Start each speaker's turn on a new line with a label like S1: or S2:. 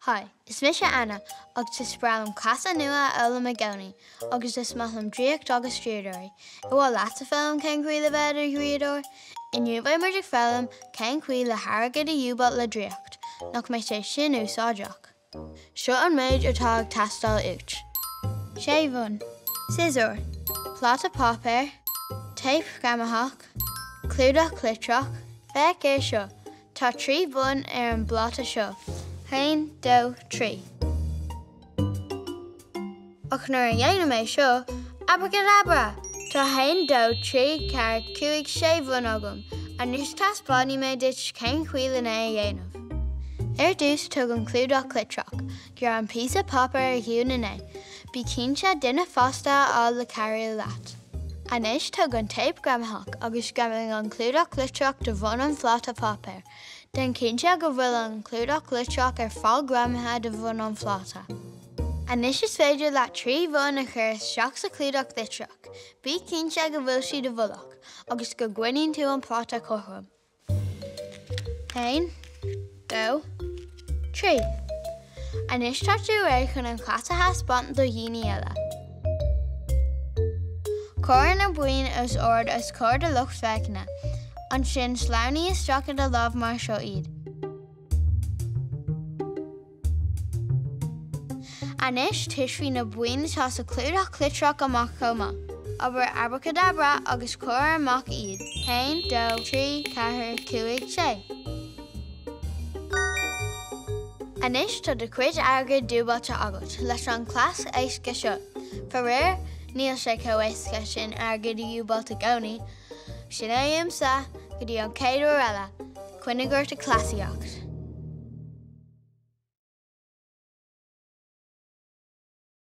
S1: Hi, is mise Anna agus is breá liom cleasa nua a fhoghlaim i gcónaí agus is maith liom draíocht agus draíodóirí. Ar mhaith leatsa foghlaim cén chaoi le bheith i do dhraíodóir? Inniu beidh muid ag foghlaim cén chaoi le hairgead a dhúbailt le draíocht. Nach mbeidh sé sin úsáideach? Seo an méid atá ag teastáil uait. Sé bhonn. Siosúr. Pláta páipéir. Téip ghreamaitheach. Clúdach litreach. Féach air seo. Tá 3 bhonn ar an bpláta seo, haon, dó, trí. Ach nuair a dhéanaim é seo, abracadabra! Tá haon, dó, trí, ceathair, cúig, sé bhonn agam. Anois taispeánfaidh mé duit cén chaoi lena é a dhéanamh. Ar dtús, tóg an clúdach litreach. Gearr an píosa páipéir a dhúnann é. Bí cinnte duine fásta a fháil le cabhrú leat. Anois tóg an téip ghreamaitheach agus greamaigh an clúdach litreach de bhun an phláta páipéir. Déan cinnte go bhfuil an clúdach litreach ar fad greamaithe de bhun an phláta. Anois is féidir leat 3 bhonn a chur isteach sa chlúdach litreach. Bí cinnte go bhfuil siad i bhfolach agus go gcoinníonn tú an pláta cothrom. 1, 2, 3. Anois tá tú réidh chun an cleas a thaispeáint do dhaoine eile. Cuir na boinn os ard os comhair do lucht féachana. Ansin sleamhnaigh isteach i do lámh mar seo iad. Anois titfidh na boinn atá sa chlúdach litreach amach chomh maith. Abair abracadabra agus cuir amach iad. 1, 2, 3, 4, 5, 6. Anois tá do chuid airgid dúbailte agat leis an chleas éasca seo. Faraor, níl sé chomh éasca sin airgead a dhúbailt i gcónaí. Sin é uaimse, go dtí an chéad uair eile, coinnigh ort ag cleasaíocht!